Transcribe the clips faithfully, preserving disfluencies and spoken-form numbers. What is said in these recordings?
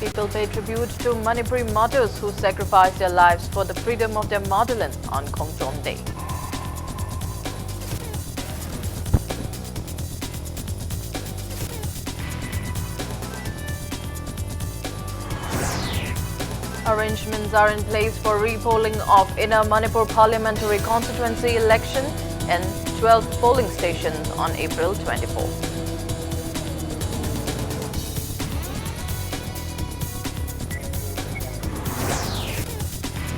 People pay tribute to Manipuri martyrs who sacrificed their lives for the freedom of their motherland on Khongjom Day. Arrangements are in place for repolling of Inner Manipur Parliamentary Constituency election in twelve polling stations on April twenty-fourth.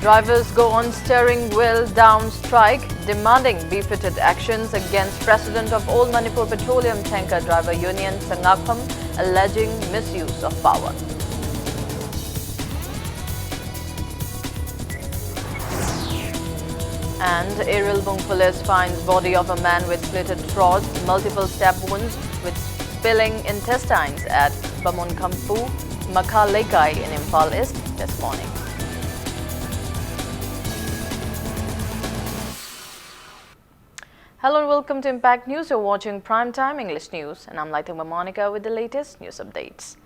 Drivers go on steering wheel down strike, demanding befitted actions against President of All Manipur Petroleum Tanker Driver Union, Sangakham, alleging misuse of power. And Irilbung police finds body of a man with slitted throat, multiple stab wounds with spilling intestines at Bamunkhampu, Makha Leikai in Imphal East this morning. Hello and welcome to Impact News. You're watching Prime Time English News, and I'm Laitengma Monica with the latest news updates.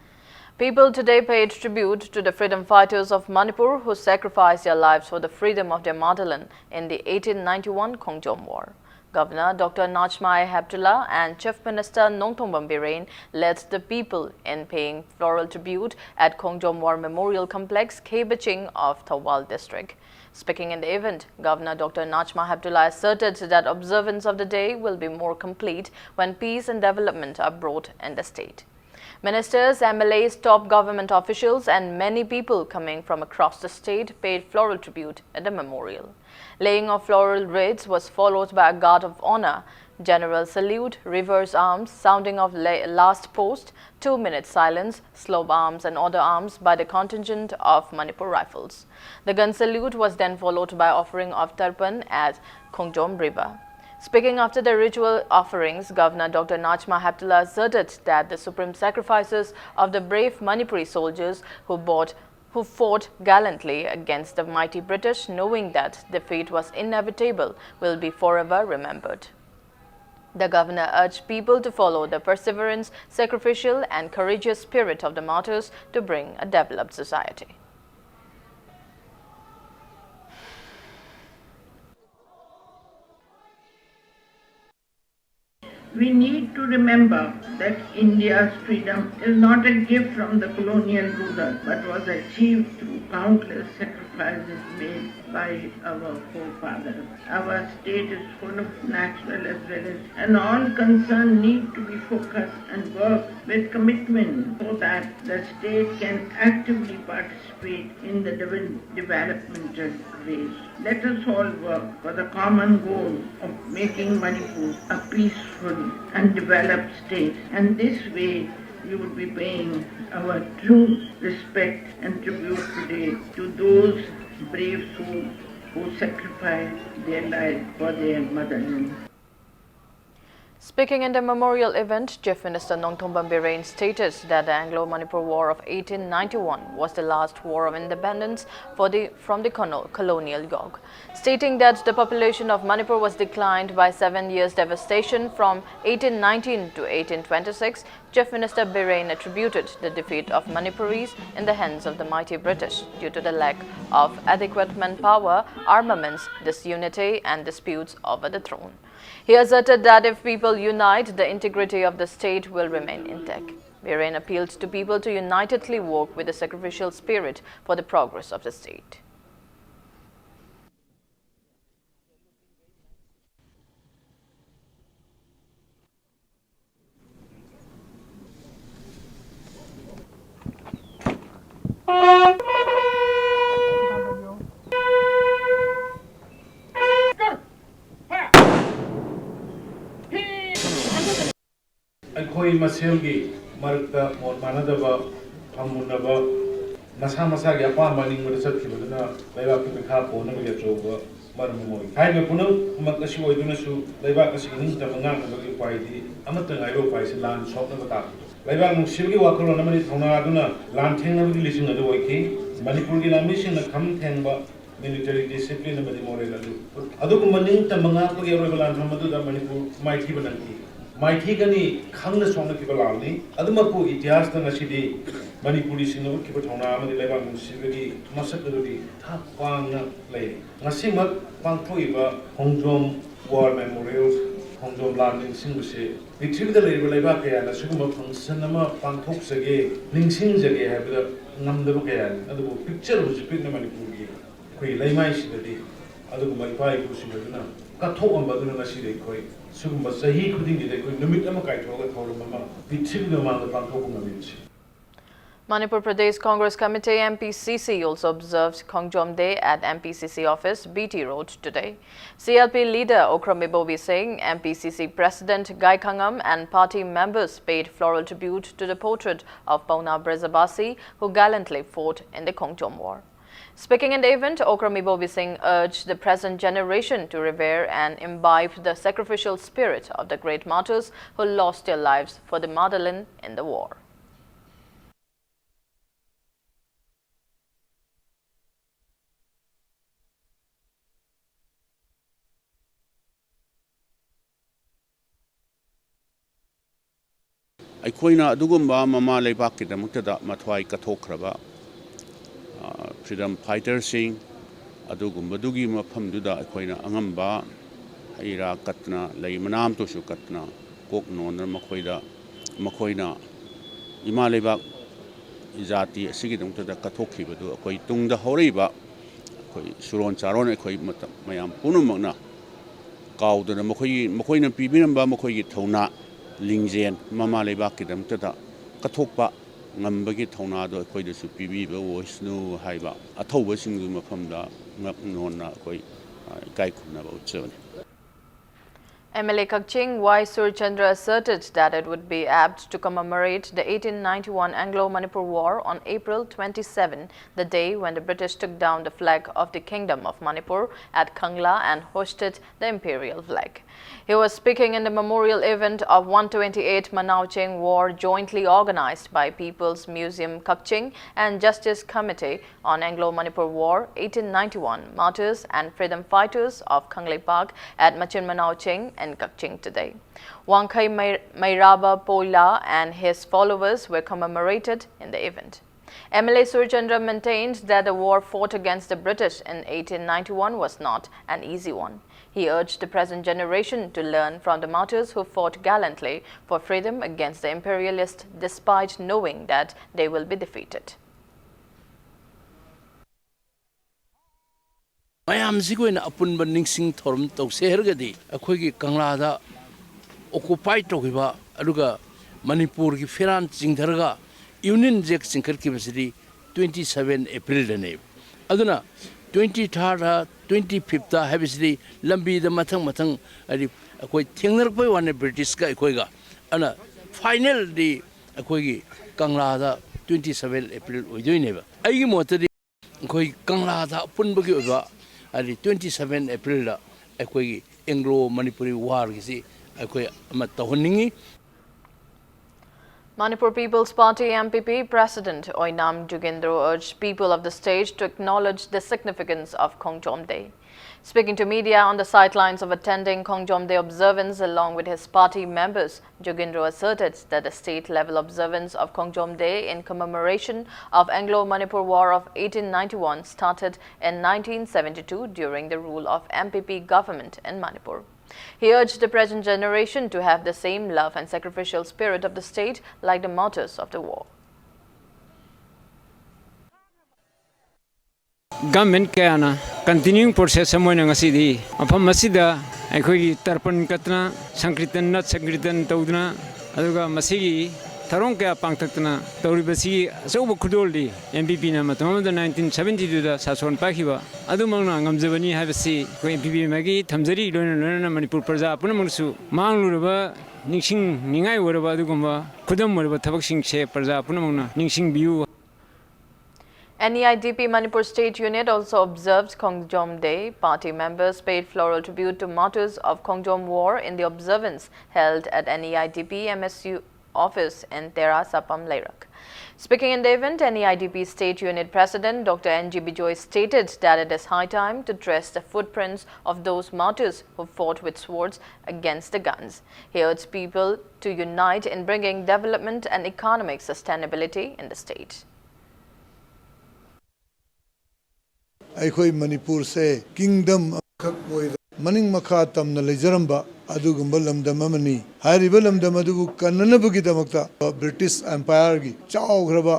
People today paid tribute to the freedom fighters of Manipur who sacrificed their lives for the freedom of their motherland in the eighteen ninety-one Khongjom War. Governor Doctor Najma Heptulla and Chief Minister Nongthombam Biren led the people in paying floral tribute at Khongjom War Memorial Complex, Khebeching of Thoubal District. Speaking in the event, Governor Doctor Najma Heptulla asserted that observance of the day will be more complete when peace and development are brought in the state. Ministers, M L As, top government officials, and many people coming from across the state paid floral tribute at the memorial. Laying of floral wreaths was followed by a guard of honor, general salute, reverse arms, sounding of la- last post, two-minute silence, slope arms, and other arms by the contingent of Manipur Rifles. The gun salute was then followed by offering of tarpan at Khongjom River. Speaking after the ritual offerings, Governor Doctor Najma Heptulla asserted that the supreme sacrifices of the brave Manipuri soldiers who bought who fought gallantly against the mighty British, knowing that defeat was inevitable, will be forever remembered. The governor urged people to follow the perseverance, sacrificial, and courageous spirit of the martyrs to bring a developed society. We need to remember that India's freedom is not a gift from the colonial ruler, but was achieved through countless sacrifices made by our forefathers. Our state is full of natural as well as, and all concerned need to be focused and work with commitment so that the state can actively participate in the devel- developmental race. Let us all work for the common goal of making Manipur a peaceful and developed state, and this way you would be paying our true respect and tribute today to those brave souls who sacrificed their life for their motherland. Speaking in the memorial event, Chief Minister Nongthombam Biren stated that the Anglo-Manipur War of eighteen ninety-one was the last war of independence for the, from the colo- colonial yoke, stating that the population of Manipur was declined by seven years devastation from eighteen nineteen to eighteen twenty-six. Chief Minister Biren attributed the defeat of Manipuris in the hands of the mighty British due to the lack of adequate manpower, armaments, disunity, and disputes over the throne. He asserted that if people unite, the integrity of the state will remain intact. Biren appealed to people to unitedly work with a sacrificial spirit for the progress of the state. ꯑꯩꯈꯣꯏ ꯃꯁꯦꯜꯒꯤ ꯃꯔꯛꯇ ꯃꯣꯠ ꯃꯥꯟꯅꯗꯕ, ꯐꯝꯃꯨꯟꯅꯕ, ꯃꯁꯥ ꯃꯁꯥꯒꯤ ꯑꯄꯥꯝꯕ ꯑꯅꯤꯡꯕꯗ ꯆꯠꯈꯤꯕꯗꯨꯅ ꯂꯩꯕꯥꯛꯀꯤ ꯃꯤꯈꯥ ꯄꯣꯟꯅꯕꯒꯤ ꯑꯆꯧꯕ ꯃꯔꯝ ꯑꯃ ꯑꯣꯏ꯫ ꯍꯥꯏꯔꯤꯕ ꯄꯨꯝꯅꯃꯛ ꯑꯁꯤ ꯑꯣꯏꯗꯨꯅꯁꯨ ꯂꯩꯕꯥꯛ ꯑꯁꯤꯒꯤ ꯅꯤꯡꯇꯝꯕ ꯉꯥꯛꯅꯕꯒꯤ ꯎꯄꯥꯏꯗꯤ ꯑꯃꯠꯇ ꯉꯥꯏꯕ ꯎꯄꯥꯏꯁꯤ ꯂꯥꯟ ꯁꯣꯛꯅꯕ ꯇꯥꯛꯄꯗꯣ꯫ ꯂꯩꯕꯥꯛ ꯅꯨꯡꯁꯤꯕꯒꯤ ꯋꯥꯈꯜꯂꯣꯟ ꯑꯃꯗꯤ ꯊꯧꯅꯥ ꯑꯗꯨꯅ ꯂꯥꯟ ꯊꯦꯡꯅꯕꯒꯤ ꯂꯤꯁꯤꯡ ꯑꯗꯨ ꯑꯣꯏꯈꯤ꯫ ꯃꯅꯤꯄꯨꯔꯒꯤ ꯂꯥꯟꯃꯤꯁꯤꯡꯅ ꯈꯝ ꯊꯦꯡꯕ Military discipline ꯑꯃꯗꯤ moral ꯑꯗꯨ, ꯑꯗꯨꯒꯨꯝꯕ ꯅꯤꯡꯇꯝꯕ ꯉꯥꯛꯄꯒꯤ ꯑꯔꯣꯏꯕ ꯂꯥꯟꯐꯝ ꯑꯗꯨꯗ ꯃꯅꯤꯄꯨꯔ ꯃꯥꯏꯊꯤꯕ ꯅꯪꯈꯤ꯫ ꯃꯥꯏꯊꯤꯒꯅꯤ ꯈꯪꯅ ꯁꯣꯛꯅꯈꯤꯕ ꯂꯥꯟꯅꯤ꯫ ꯑꯗꯨꯃꯛꯄꯨ ꯏꯇꯤꯍꯥꯁꯇ ꯉꯁꯤꯗꯤ ꯃꯅꯤꯄꯨꯔꯤꯁꯤꯡꯅ ꯎꯠꯈꯤꯕ ꯊꯧꯅꯥ ꯑꯃꯗꯤ ꯂꯩꯕꯥꯛ ꯅꯨꯡꯁꯤꯕꯒꯤ ꯃꯁꯛ ꯑꯗꯨꯗꯤ ꯊꯥꯛ ꯋꯥꯡꯅ ꯂꯩꯔꯤ꯫ ꯉꯁꯤꯃꯛ ꯄꯥꯡꯊꯣꯛꯏꯕ ꯈꯣꯡꯖꯣꯝ War Memorial, ꯈꯣꯡꯖꯣꯝ ꯂꯥꯟ ꯅꯤꯡꯁꯤꯡꯕꯁꯦ ꯄ꯭ꯔꯤꯊꯤꯕꯤꯗ ꯂꯩꯔꯤꯕ ꯂꯩꯕꯥꯛ ꯀꯌꯥꯅ ꯁꯤꯒꯨꯝꯕ function ꯑꯃ ꯄꯥꯡꯊꯣꯛꯆꯒꯦ, ꯅꯤꯡꯁꯤꯡꯖꯒꯦ ꯍꯥꯏꯕꯗ ꯉꯝꯗꯕ ꯀꯌꯥꯅꯤ꯫ ꯑꯗꯨꯕꯨ picture ꯍꯧꯖꯤꯛ ꯄꯤꯛꯅ ꯃꯅꯤꯄꯨꯔꯒꯤ ꯑꯩꯈꯣꯏ ꯂꯩꯃꯥꯏꯁꯤꯗꯗꯤ ꯑꯗꯨꯒꯨꯝꯕ ꯏꯄꯥ ꯏꯄꯨꯁꯤꯡ ꯑꯗꯨꯅ ꯀꯠꯊꯣꯛꯂꯝꯕ ꯑꯗꯨꯅ ꯉꯁꯤꯗꯤ ꯑꯩꯈꯣꯏ ꯁꯤꯒꯨꯝꯕ ꯆꯍꯤ ꯈꯨꯗꯤꯡꯒꯤꯗ ꯑꯩꯈꯣꯏ ꯅꯨꯃꯤꯠ ꯑꯃ ꯀꯥꯏꯊꯣꯛꯑꯒ ꯊꯧꯔꯝ ꯑꯃ ꯄ꯭ꯔꯤꯊꯤꯕꯤ ꯃꯃꯥꯡꯗ ꯄꯥꯡꯊꯣꯛꯄ ꯉꯝꯃꯤꯕꯁꯤ꯫ Manipur Pradesh Congress Committee, M P C C, also observed Khongjom Day at M P C C office, B T Road, today. C L P leader Okram Ibobi Singh, M P C C President Gai Khangam, and party members paid floral tribute to the portrait of Pauna Brajabasi, who gallantly fought in the Khongjom War. Speaking in the event, Okram Ibobi Singh urged the present generation to revere and imbibe the sacrificial spirit of the great martyrs who lost their lives for the motherland in the war. ꯑꯩꯈꯣꯏꯅ ꯑꯗꯨꯒꯨꯝꯕ ꯃꯃꯥ ꯂꯩꯕꯥꯛꯀꯤꯗꯃꯛꯇꯗ ꯃꯊ꯭ꯋꯥꯏ ꯀꯠꯊꯣꯛꯈ꯭ꯔꯕ freedom fighterꯁꯤꯡ, ꯑꯗꯨꯒꯨꯝꯕꯗꯨꯒꯤ ꯃꯐꯝꯗꯨꯗ ꯑꯩꯈꯣꯏꯅ ꯑꯉꯝꯕ ꯍꯩ ꯔꯥ ꯀꯠꯇꯅ, ꯂꯩ ꯃꯅꯥ ꯑꯃꯇꯁꯨ ꯀꯠꯇꯅ, ꯀꯣꯛ ꯅꯣꯟꯗꯅ ꯃꯈꯣꯏꯗ, ꯃꯈꯣꯏꯅ ꯏꯃꯥ ꯂꯩꯕꯥꯛ ꯖꯥꯇꯤ ꯑꯁꯤꯒꯤꯗꯃꯛꯇꯗ ꯀꯠꯊꯣꯛꯈꯤꯕꯗꯨ ꯑꯩꯈꯣꯏ ꯇꯨꯡꯗ ꯍꯧꯔꯛꯏꯕ ꯑꯩꯈꯣꯏ ꯁꯨꯔꯣꯟ ꯆꯥꯔꯣꯟ ꯑꯩꯈꯣꯏ ꯃꯇꯝ ꯃꯌꯥꯝ ꯄꯨꯝꯅꯃꯛꯅ ꯀꯥꯎꯗꯅ ꯃꯈꯣꯏꯒꯤ, ꯃꯈꯣꯏꯅ ꯄꯤꯕꯤꯔꯝꯕ ꯃꯈꯣꯏꯒꯤ ꯊꯧꯅꯥ, ꯂꯤꯡꯖꯦꯜ, ꯃꯃꯥ ꯂꯩꯕꯥꯛꯀꯤꯗꯃꯛꯇꯗ ꯀꯠꯊꯣꯛꯄ ꯉꯝꯕꯒꯤ ꯊꯧꯅꯥꯗꯣ ꯑꯩꯈꯣꯏꯗꯁꯨ ꯄꯤꯕꯤꯕ ꯑꯣꯏꯁꯅꯨ ꯍꯥꯏꯕ ꯑꯊꯧꯕꯁꯤꯡꯒꯤ ꯃꯐꯝꯗ ꯉꯛ ꯅꯣꯟꯅ ꯑꯩꯈꯣꯏ ꯏꯀꯥꯏ ꯈꯨꯝꯅꯕ ꯎꯠꯆꯕꯅꯤ꯫ M L A Kakching Y Surchandra asserted that it would be apt to commemorate the eighteen ninety-one Anglo-Manipur War on April twenty-seven, the day when the British took down the flag of the Kingdom of Manipur at Kangla and hoisted the imperial flag. He was speaking in the memorial event of one twenty-eight Manaocheng War, jointly organized by People's Museum Kakching and Justice Committee on Anglo-Manipur War, eighteen ninety-one, Martyrs and Freedom Fighters of Kangleipak at Machin Manaocheng in Kakching today. Wangkhei Mai-, Mairaba Poila and his followers were commemorated in the event. M L A Surchandra maintained that the war fought against the British in eighteen ninety-one was not an easy one. He urged the present generation to learn from the martyrs who fought gallantly for freedom against the imperialists despite knowing that they will be defeated. ꯃꯌꯥꯝꯁꯤꯒꯤ ꯑꯣꯏꯅ ꯑꯄꯨꯟꯕ ꯅꯤꯡꯁꯤꯡ ꯊꯧꯔꯝ ꯇꯧꯁꯦ ꯍꯥꯏꯔꯒꯗꯤ, ꯑꯩꯈꯣꯏꯒꯤ ꯀꯪꯂꯥꯗ ꯑꯣꯀꯨꯄꯥꯏ ꯇꯧꯈꯤꯕ ꯑꯗꯨꯒ ꯃꯅꯤꯄꯨꯔꯒꯤ ꯐꯤꯔꯥꯟ ꯆꯤꯡꯊꯔꯒ ꯌꯨꯅꯤꯌꯟ ꯖꯦꯛ ꯆꯤꯡꯈꯠꯈꯤꯕꯁꯤꯗꯤ twenty seven April-ꯗꯅꯦꯕ꯫ ꯑꯗꯨꯅ twenty third, twenty fifth ꯍꯥꯏꯕꯁꯤꯗꯤ ꯂꯝꯕꯤꯗ ꯃꯊꯪ ꯃꯊꯪ, ꯍꯥꯏꯗꯤ, ꯑꯩꯈꯣꯏ ꯊꯦꯡꯅꯔꯛꯄꯩ ꯋꯥꯅꯤ ꯕ꯭ꯔꯤꯇꯤꯁꯀ ꯑꯩꯈꯣꯏꯒ꯫ ꯑꯗꯨꯅ final-ꯗꯤ ꯑꯩꯈꯣꯏꯒꯤ ꯀꯪꯂꯥꯗ twenty seven April ꯑꯣꯏꯗꯣꯏꯅꯦꯕ꯫ ꯑꯩꯒꯤ ꯃꯣꯠꯇꯗꯤ ꯑꯩꯈꯣꯏ ꯀꯪꯂꯥꯗ ꯑꯄꯨꯟꯕꯒꯤ ꯑꯣꯏꯕ, ꯍꯥꯏꯗꯤ, twenty seven April-ꯗ ꯑꯩꯈꯣꯏꯒꯤ Anglo-Manipuri War-ꯒꯤꯁꯤ ꯑꯩꯈꯣꯏ ꯑꯃ ꯇꯧꯍꯟꯅꯤꯡꯉꯤ꯫ Manipur People's Party, M P P, President Oinam Jugendro urged people of the state to acknowledge the significance of Khongjom Day. Speaking to media on the sidelines of attending Khongjom Day observance along with his party members, Jugendro asserted that the state-level observance of Khongjom Day in commemoration of Anglo-Manipur War of eighteen ninety-one started in nineteen seventy-two during the rule of M P P government in Manipur. He urged the present generation to have the same love and sacrificial spirit of the state like the martyrs of the war. Government ꯀꯌꯥꯅ continuing process ꯑꯃ ꯑꯣꯏꯅ ꯉꯁꯤꯗꯤ ꯃꯐꯝ ꯑꯁꯤꯗ ꯑꯩꯈꯣꯏꯒꯤ ꯇꯔꯄꯟ ꯀꯠꯇꯅ, ꯁꯪꯀ꯭ꯔꯤꯇꯟ, ꯅꯠ ꯁꯪꯀ꯭ꯔꯤꯇꯟ ꯇꯧꯗꯨꯅ, ꯑꯗꯨꯒ ꯃꯁꯤꯒꯤ ꯊꯧꯔꯝ ꯀꯌꯥ ꯄꯥꯡꯊꯣꯛꯇꯅ ꯇꯧꯔꯤꯕꯁꯤꯒꯤ ꯑꯆꯧꯕ ꯈꯨꯗꯣꯜꯗꯤ M P P-ꯅ ꯃꯇꯝ ꯑꯃꯗ nineteen seventy-two-ꯗ ꯁꯥꯁꯣꯟ ꯄꯥꯏꯈꯤꯕ ꯑꯗꯨꯃꯛꯅ ꯉꯝꯖꯕꯅꯤ ꯍꯥꯏꯕꯁꯤ ꯑꯩꯈꯣꯏ M P P ꯃꯥꯏꯒꯤ ꯊꯝꯖꯔꯤ꯫ ꯂꯣꯏꯅ ꯂꯣꯏꯅꯅ ꯃꯅꯤꯄꯨꯔ ꯄ꯭ꯔꯖꯥ ꯄꯨꯝꯅꯃꯛꯅꯁꯨ ꯃꯥꯡꯂꯨꯔꯕ, ꯅꯤꯡꯁꯤꯡꯅꯤꯡꯉꯥꯏ ꯑꯣꯏꯔꯕ ꯑꯗꯨꯒꯨꯝꯕ ꯈꯨꯗꯝ ꯑꯣꯏꯔꯕ ꯊꯕꯛꯁꯤꯡꯁꯦ ꯄ꯭ꯔꯖꯥ ꯄꯨꯝꯅꯃꯛꯅ ꯅꯤꯡꯁꯤꯡꯕꯤꯌꯨ꯫ N E I D P Manipur State Unit also observed Khongjom Day. Party members paid floral tribute to martyrs of Khongjom War in the observance held at N E I D P M S U office in Tera Sapam Leirak. Speaking in the event, N E I D P State Unit President Doctor N G Bijoy stated that it is high time to trace the footprints of those martyrs who fought with swords against the guns. He urged people to unite in bringing development and economic sustainability in the state. ꯑꯩꯈꯣꯏ ꯃꯅꯤꯄꯨꯔꯁꯦ kingdom ꯑꯃꯈꯛ ꯑꯣꯏꯅ ꯃꯅꯤꯡ ꯃꯈꯥ ꯇꯝꯅ ꯂꯩꯖꯔꯝꯕ ꯑꯗꯨꯒꯨꯝꯕ ꯂꯝꯗꯝ ꯑꯃꯅꯤ꯫ ꯍꯥꯏꯔꯤꯕ ꯂꯝꯗꯝ ꯑꯗꯨꯕꯨ ꯀꯟꯅꯅꯕꯒꯤꯗꯃꯛꯇ ꯕ꯭ꯔꯤꯇꯤꯁ ꯑꯦꯝꯄꯥꯌꯔꯒꯤ ꯆꯥꯎꯈ꯭ꯔꯕ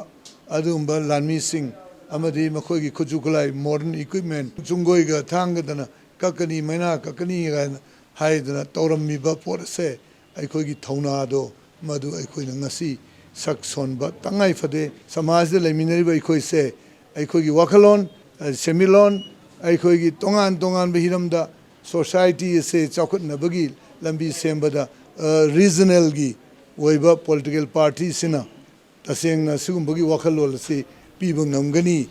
ꯑꯗꯨꯒꯨꯝꯕ ꯂꯥꯟꯃꯤꯁꯤꯡ ꯑꯃꯗꯤ ꯃꯈꯣꯏꯒꯤ ꯈꯨꯠꯁꯨ ꯈꯨꯠꯂꯥꯏ, ꯃꯣꯗꯔꯟ ꯏꯀ꯭ꯋꯤꯞꯃꯦꯟ, ꯆꯨꯡꯒꯣꯏꯒ ꯊꯥꯡꯒꯗꯅ ꯀꯛꯀꯅꯤ, ꯃꯩꯅꯥ ꯀꯛꯀꯅꯤ ꯀꯥꯏꯅ ꯍꯥꯏꯗꯅ ꯇꯧꯔꯝꯃꯤꯕ ꯄꯣꯠ ꯑꯁꯦ ꯑꯩꯈꯣꯏꯒꯤ ꯊꯧꯅꯥꯗꯣ ꯃꯗꯨ ꯑꯩꯈꯣꯏꯅ ꯉꯁꯤ ꯁꯛ ꯁꯣꯟꯕ ꯇꯉꯥꯏ ꯐꯗꯦ꯫ ꯁꯃꯥꯖꯗ ꯂꯩꯃꯤꯟꯅꯔꯤꯕ ꯑꯩꯈꯣꯏꯁꯦ ꯑꯩꯈꯣꯏꯒꯤ ꯋꯥꯈꯜꯂꯣꯟ, ꯑ, ꯁꯦꯟꯃꯤꯠꯂꯣꯟ, ꯑꯩꯈꯣꯏꯒꯤ ꯇꯣꯉꯥꯟ ꯇꯣꯉꯥꯟꯕ ꯍꯤꯔꯝꯗ ꯁꯣꯁꯥꯏꯇꯤ ꯑꯁꯦ ꯆꯥꯎꯈꯠꯅꯕꯒꯤ ꯂꯝꯕꯤ ꯁꯦꯝꯕꯗ, ꯑ, ꯔꯤꯖꯅꯦꯜꯒꯤ ꯑꯣꯏꯕ ꯄꯣꯂꯤꯇꯤꯀꯦꯜ ꯄꯥꯔꯇꯤꯁꯤꯅ ꯇꯁꯦꯡꯅ ꯁꯤꯒꯨꯝꯕꯒꯤ ꯋꯥꯈꯜꯂꯣꯟ ꯑꯁꯤ ꯄꯤꯕ ꯉꯝꯒꯅꯤ꯫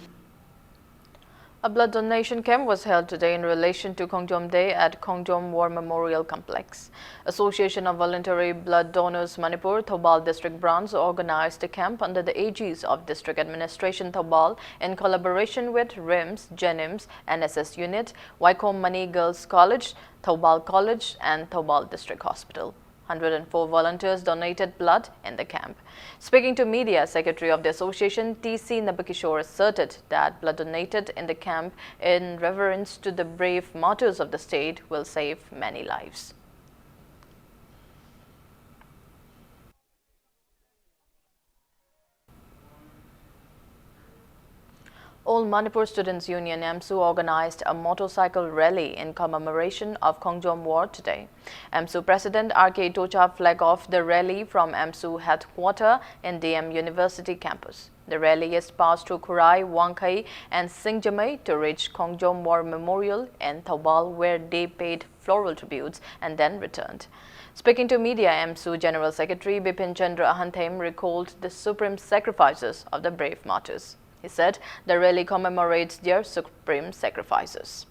A blood donation camp was held today in relation to Khongjom Day at Khongjom War Memorial Complex. Association of Voluntary Blood Donors Manipur Thoubal District Branch organized the camp under the aegis of District Administration Thoubal in collaboration with RIMS, JNIMS, N S S Unit, Waikhom Mani Girls College, Thoubal College and Thoubal District Hospital. Hundred and four volunteers donated blood in the camp. Speaking to media, Secretary of the Association, T C Nabakishore, asserted that blood donated in the camp in reverence to the brave martyrs of the state will save many lives. All Manipur Students Union, AMSU, organized a motorcycle rally in commemoration of Khongjom War today. AMSU President R K Tocha flagged off the rally from AMSU headquarter in D M University campus. The rally is passed through Khurai, Wangkhei and Singjamei to reach Khongjom War Memorial in Thoubal, where they paid floral tributes and then returned. Speaking to media, AMSU General Secretary Bipin Chandra Ahanthem recalled the supreme sacrifices of the brave martyrs. He said the rally commemorates their supreme sacrifices.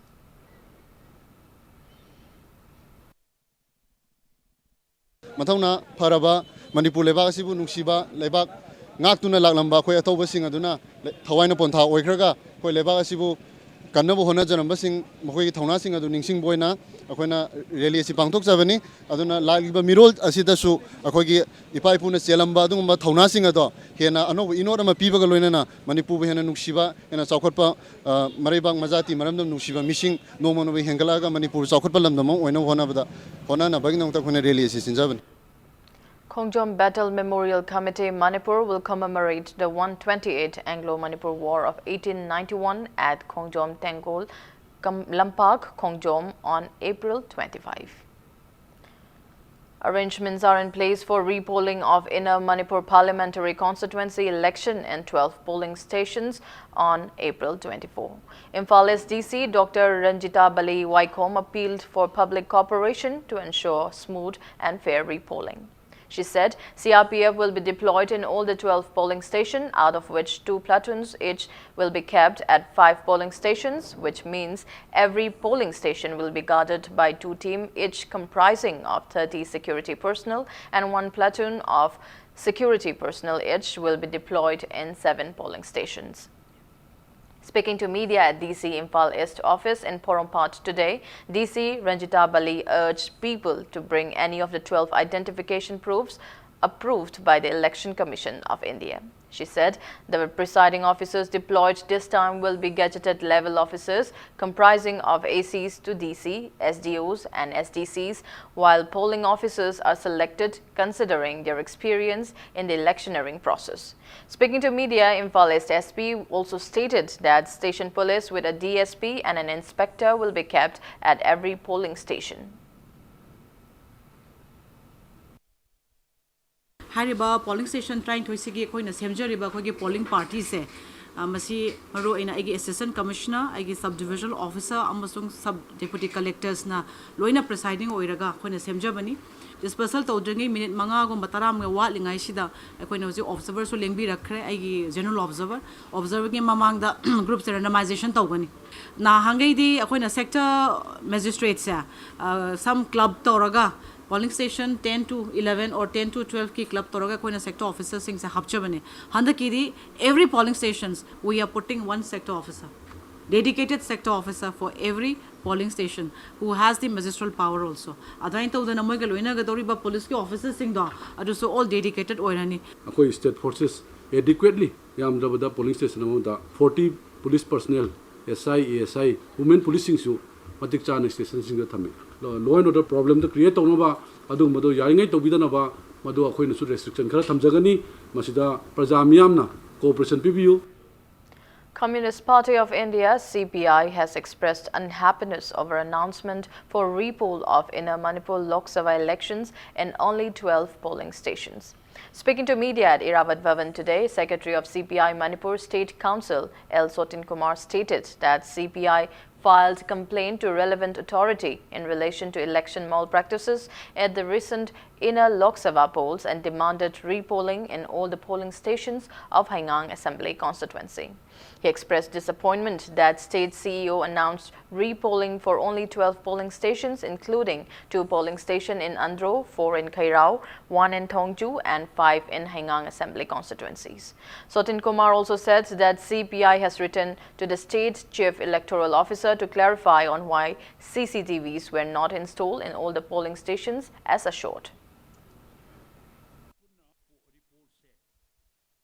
ꯃꯊꯧꯅꯥ ꯐꯔꯕ ꯃꯅꯤꯄꯨꯔ ꯂꯩꯕꯥꯛ ꯑꯁꯤꯕꯨ ꯅꯨꯡꯁꯤꯕ, ꯂꯩꯕꯥꯛ ꯉꯥꯛꯇꯨꯅ ꯂꯥꯛꯂꯝꯕ ꯑꯩꯈꯣꯏ ꯑꯊꯧꯕꯁꯤꯡ ꯑꯗꯨꯅ ꯊꯋꯥꯏꯅ ꯄꯣꯟꯊꯥ ꯑꯣꯏꯈ꯭ꯔꯒ ꯑꯩꯈꯣꯏ ꯂꯩꯕꯥꯛ ꯑꯁꯤꯕꯨ ꯀꯟꯅꯕ ꯍꯣꯠꯅꯖꯔꯝꯕꯁꯤꯡ, ꯃꯈꯣꯏꯒꯤ ꯊꯧꯅꯥꯁꯤꯡ ꯑꯗꯨ ꯅꯤꯡꯁꯤꯡꯕ ꯑꯣꯏꯅ ꯑꯩꯈꯣꯏꯅ ꯔꯦꯂꯤ ꯑꯁꯤ ꯄꯥꯡꯊꯣꯛꯆꯕꯅꯤ꯫ ꯑꯗꯨꯅ ꯂꯥꯛꯂꯤꯕ ꯃꯤꯔꯣꯜ ꯑꯁꯤꯗꯁꯨ ꯑꯩꯈꯣꯏꯒꯤ ꯏꯄꯥ ꯏꯄꯨꯅ ꯆꯦꯜꯂꯝꯕ ꯑꯗꯨꯒꯨꯝꯕ ꯊꯧꯅꯥꯁꯤꯡ ꯑꯗꯣ ꯍꯦꯟꯅ ꯑꯅꯧꯕ ꯏꯅꯣꯠ ꯑꯃ ꯄꯤꯕꯒ ꯂꯣꯏꯅꯅ ꯃꯅꯤꯄꯨꯔꯕꯨ ꯍꯦꯟꯅ ꯅꯨꯡꯁꯤꯕ, ꯍꯦꯟꯅ ꯆꯥꯎꯈꯠꯄ, ꯑ, ꯃꯔꯩꯕꯥꯛ ꯃꯖꯥꯇꯤ ꯃꯔꯝꯗꯝ ꯅꯨꯡꯁꯤꯕ ꯃꯤꯁꯤꯡ ꯅꯣꯡꯃ ꯅꯣꯡꯃꯒꯤ ꯍꯦꯟꯒꯠꯂꯛꯑꯒ ꯃꯅꯤꯄꯨꯔ ꯆꯥꯎꯈꯠꯄ ꯂꯝꯗꯝ ꯑꯃ ꯑꯣꯏꯅꯕ ꯍꯣꯠꯅꯕꯗ, ꯍꯣꯠꯅꯅꯕꯒꯤꯗꯃꯛꯇ ꯑꯩꯈꯣꯏꯅ ꯔꯦꯂꯤ ꯑꯁꯤ ꯁꯤꯟꯖꯕꯅꯤ꯫ Khongjom Battle Memorial Committee Manipur will commemorate the one twenty-eight Anglo-Manipur War of eighteen ninety-one at Khongjom Tengol Kam-, Lampak Khongjom on April twenty-five. Arrangements are in place for repolling of Inner Manipur Parliamentary Constituency election in twelve polling stations on April twenty-four. Imphal East D C Doctor Ranjita Bali Waikhom appealed for public cooperation to ensure smooth and fair repolling. She said C R P F will be deployed in all the twelve polling stations, out of which two platoons each will be kept at five polling stations, which means every polling station will be guarded by two teams, each comprising of thirty security personnel, and one platoon of security personnel each will be deployed in seven polling stations. Speaking to media at D C Imphal East office in Porompat today, D C Ranjita Bali urged people to bring any of the twelve identification proofs approved by the Election Commission of India. She said the presiding officers deployed this time will be gazetted level officers comprising of A Cs to D C, S D Os and S D Cs, while polling officers are selected considering their experience in the electioneering process. Speaking to media, Imphal East S P also stated that station police with a D S P and an inspector will be kept at every polling station. ꯍꯥꯏꯔꯤꯕ polling station ꯇꯔꯥꯅꯤꯊꯣꯏꯁꯤꯒꯤ ꯑꯩꯈꯣꯏꯅ ꯁꯦꯝꯖꯔꯤꯕ ꯑꯩꯈꯣꯏꯒꯤ polling partyꯁꯦ, ꯑ, ꯃꯁꯤ ꯃꯔꯨꯑꯣꯏꯅ ꯑꯩꯒꯤ assistant commissioner, ꯑꯩꯒꯤ sub divisional officer ꯑꯃꯁꯨꯡ sub deputy collectorsꯅ ꯂꯣꯏꯅ presiding ꯑꯣꯏꯔꯒ ꯑꯩꯈꯣꯏꯅ ꯁꯦꯝꯖꯕꯅꯤ꯫ Dispersal ꯇꯧꯗ꯭ꯔꯤꯉꯩ ꯃꯤꯅꯤꯠ ꯃꯉꯥꯒꯨꯝꯕ ꯇꯔꯥꯃꯨꯛ ꯋꯥꯠꯂꯤꯉꯩꯁꯤꯗ ꯑꯩꯈꯣꯏꯅ ꯍꯧꯖꯤꯛ observerꯁꯨ ꯂꯦꯡꯕꯤꯔꯛꯈ꯭ꯔꯦ, ꯑꯩꯒꯤ general observer꯫ Observerꯒꯤ ꯃꯃꯥꯡꯗ groupꯁꯦ randomization ꯇꯧꯒꯅꯤ꯫ ꯅꯍꯥꯟꯈꯩꯗꯤ ꯑꯩꯈꯣꯏꯅ sector magistrateꯁꯦ, ꯑ, some club ꯇꯧꯔꯒ polling station ten to eleven or ten to twelveꯀꯤ club ꯇꯧꯔꯒ ꯑꯩꯈꯣꯏꯅ sector officerꯁꯤꯡꯁꯦ ꯍꯥꯞꯆꯕꯅꯦ꯫ ꯍꯟꯗꯛꯀꯤꯗꯤ every polling stations we are putting one sector officer, dedicated sector officer for every polling station who has the magistral power also. ꯑꯗꯨꯃꯥꯏꯅ ꯇꯧꯗꯅ ꯃꯣꯏꯒ ꯂꯣꯏꯅꯒꯗꯧꯔꯤꯕ policeꯀꯤ officerꯁꯤꯡꯗꯣ ꯑꯗꯨꯁꯨ all dedicated ꯑꯣꯏꯔꯅꯤ꯫ ꯑꯩꯈꯣꯏ state forces adequately ꯌꯥꯝꯗ꯭ꯔꯕꯗ polling station ꯑꯃꯗ forty police personnel, S I, A S I, women policeꯁꯤꯡꯁꯨ ꯃꯇꯤꯛ ꯆꯥꯅ stationꯁꯤꯡꯗ ꯊꯝꯃꯤ꯫ Law and order problemꯗ create ꯇꯧꯅꯕ ꯑꯗꯨꯒꯨꯝꯕꯗꯣ ꯌꯥꯔꯤꯉꯩ ꯇꯧꯕꯤꯗꯅꯕ ꯃꯗꯨ ꯑꯩꯈꯣꯏꯅꯁꯨ restriction ꯈꯔ ꯊꯝꯖꯒꯅꯤ꯫ ꯃꯁꯤꯗ ꯄ꯭ꯔꯖꯥ ꯃꯤꯌꯥꯝꯅ cooperation ꯄꯤꯕꯤꯌꯨ꯫ Communist Party of India, C P I, has expressed unhappiness over announcement for repoll of Inner Manipur Lok Sabha elections in only twelve polling stations. Speaking to media at Irrawaddy Bhavan today, Secretary of C P I Manipur State Council, L Sotin Kumar, stated that C P I filed complaint to relevant authority in relation to election malpractices at the recent Inner Lok Sabha polls and demanded repolling in all the polling stations of Haigang Assembly Constituency. He expressed disappointment that state C E O announced repolling for only twelve polling stations, including two polling stations in Andro, four in Khairao, one in Thongju, and five in Haigang Assembly Constituencies. Sotin Kumar also said that C P I has written to the state chief electoral officer to clarify on why C C T Vs were not installed in all the polling stations as assured.